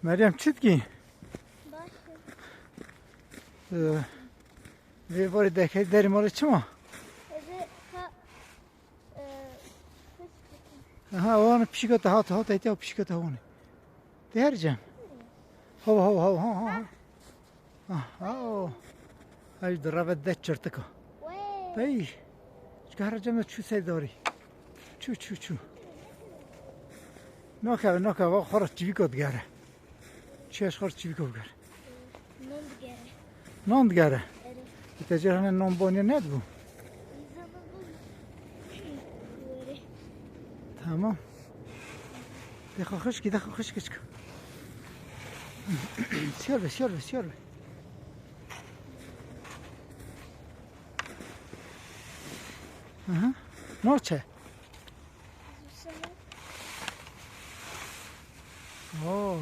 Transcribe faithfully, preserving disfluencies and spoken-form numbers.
Meryem, çi dikî? Baş e. Ee, vê barê dekê derê malê çima? Eve ha, e, Aha, wan pişika te hat, hat, hetiya pişika te hone. Te her cem. Hav, hav, hav, hav, hav. Ah, oh. Ay, di rave de çirtika. Wey. Pey. Çka her cem çu seydarî. Çu, çu, çu. Nakeve, nakeve, xora çivîka digere. Çi eşxar çivîka bigere. Non digere. Non digere. Ere. Te cê hene non boniye nedibû. Tamam. De xwe xişkî, de xwe xişkî çik. Siyar be, siyar be, siyar be. Aha. Naçe. Oo.